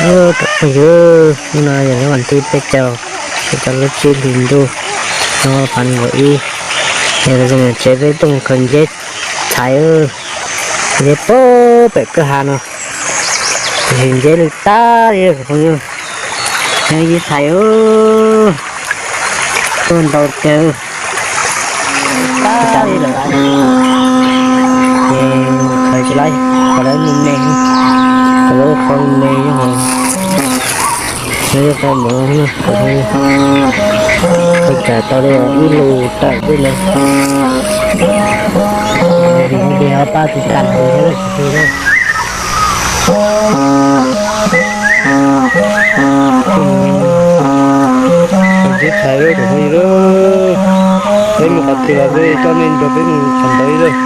Phooj ywg, hnub no yog hnub vas thib peb caug, peb caug lub tsib hlis ntuj, no phav nees nkaum ib. Yog tsev peb tuaj mus khaws nceb txhais, nceb pem kwj ha no, nceb lwj tag li phooj ywg. Ib txhais tuaj ntau tiag, tag li lawm. Ces khaws tsis laib, khaws lawv me me, khaws lawb qhov me me nyob hauv. Lawv qhov mov, khaws tsam tau li ib lus tawm tej ntawd. Ces ho pab tus kam tus thiab. Tus ntxhiab tshais lawm, tus phooj ywg lawm, peb mus qhov twg los peb coj nej nrog peb mus qhov ntawd lawm.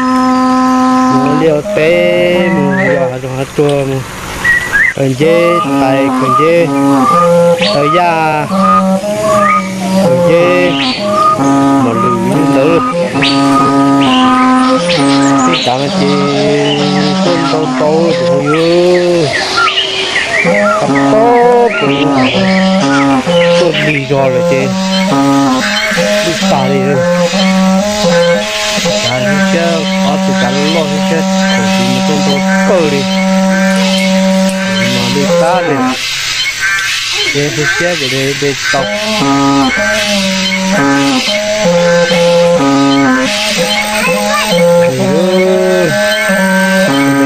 Mus ua liaj ua teb, mus yos hav zoov hav tsuag, mus khaws nceb txhais, khaws nceb taw yaj, khaws nceb mos lwm li ntawd. Tej tsav no ces tuaj ntau ntau tus phooj ywg, qab tob tus tuaj lig zog lawm ces lwj tag li. Tsav siab, ob tug tsav loj siab, thaum twg mas tuaj ntau kawg li, mas lwj tag li. Ces tus siab ces de tsis tau.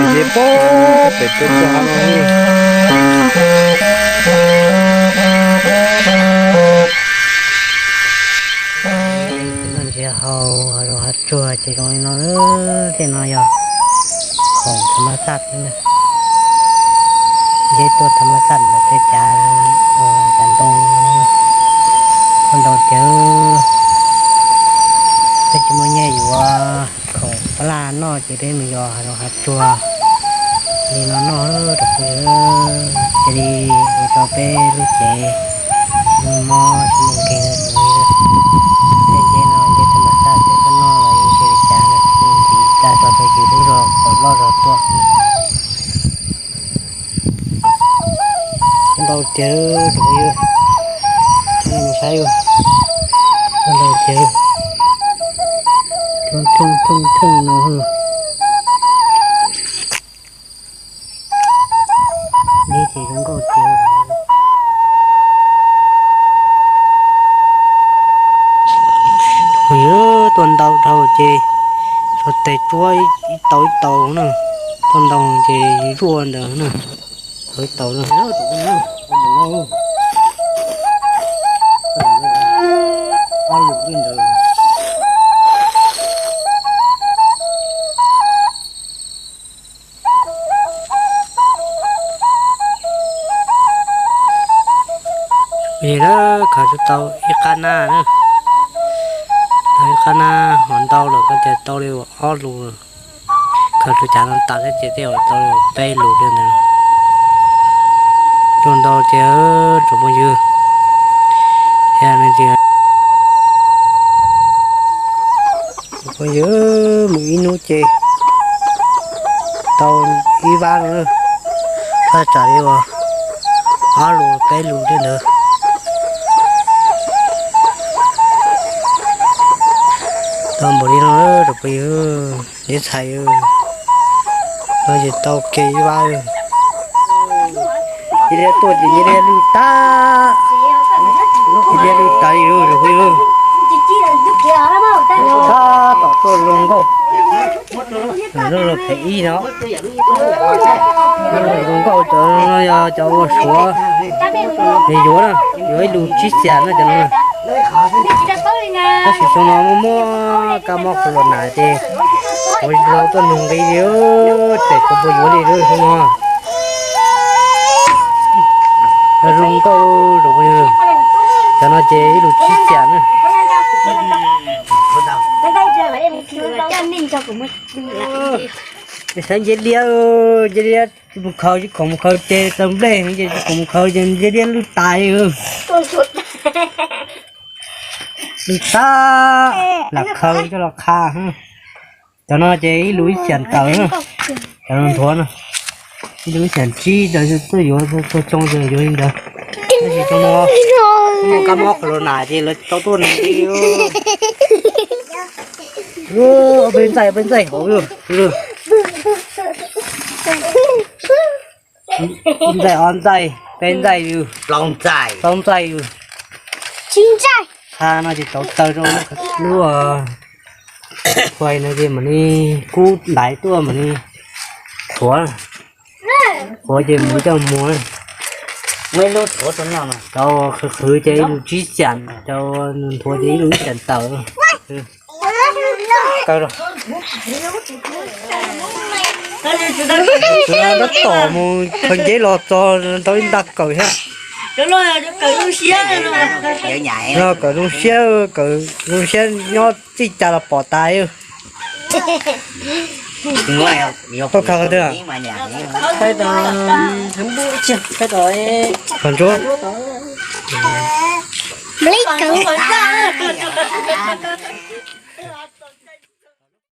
Ces pem peb txoj hav no. Noj ntxiv hauv hav zoov hav tsuag ces zoo li no. Tej no yog khoom tham mas xaj xwb na. Nceb tuaj tham mas xaj ntawm tej cav, cav ntoo, tuaj ntau tiag. Peb tsis muaj nyiaj yuav khoom pab laj noj ces peb mus yos hav zoov hav tsuag li no noj rau phooj ywg. Cia li ua rau peb lub cev tsis muaj mob tsis muaj nkeeg. Tej nceb no nceb tham mas xaj peb tuaj noj los yeej tsis ua li cas na, ntxiv tag tso rau yus lub zog kom loj zog tuaj. Ntau tiag tus phooj ywg, mus saib, ntau tiag, thooj thooj thooj no. Nceb ces zoo nkauj tiag. Phooj ywg, tuaj ntau dhau ces tso tes tsuab ib tau ib tau na, tuaj ntau ces zuaj ntawd na, tau ib tau na. Yog lawm, khaws tau ib qab nab na, tau ib qab nab, hov ntau lawm koj tias tau li ob lus. Khaws tau cav no tas thiab ces tej zaum tau li peb lus li ntawd. Tuaj ntau tiag tsoom phooj ywg. Phooj ywg, mus ib hnub ces tau ib vab no, thaj tsam li uas ob lus peb lus li ntawd. Tau npaum li no tsoom phooj ywg, nceb txhais no ces tau kiag ib vab. Cia li tuaj ces cia li lwj tag, cia li lwj tag li tsoom phooj ywg. Tab tom tuaj zoo nkauj, zoo nkauj phem ib no. Zoo nkauj cov no yog cov ua suav, es yuav na, yuav ib lus tsib xyam na cov no. Tab sis xyoo no muaj muaj kab mob corona ces ua tsis tau tuaj nug nqi li, ces tsis pub yuav li xyoo no. Zoo nkauj, cov no ces ib lus tsib xyam na. Saib nceb liab, nceb liab, mus khaws tsis khoom mus khaws ces tau nplej ces tsis khoom mus khaws ces nceb liab lwj tas li. Lwj tag, lam khaws coj los qha. Cov no ces ib lus ib xyam tawm na, cov no nthuav no. Ib lub xyoo tsib ntawd tuaj yuav txog xyoo ces yuav li ntawd. Tab sis xyoo no muaj kab mob corona ces lawv tsis tau tuaj nws li. Ob peb ntxaij, ob peb ntxaij hauv. Ntxaij ob ntxaij, peb ntxaij, plaub ntxaij, plaub ntxaij. Qha no ces tau taw rau lub, ua no ces mam li kub ntaiv tuaj mam li thuav. Thuav ces mus coj mus. Cov qhwv qhwv ces ib lub tsib xyam, cov nthuav ces ib lub ib xyam tawm. Tab tom mus khaws nceb los txog tau ib nta kawm thiab. Kawm zoo siab, kawm zoo siab nyob txij cas los pom tas. Koj khaws qhov twg? Qhov ntsuab.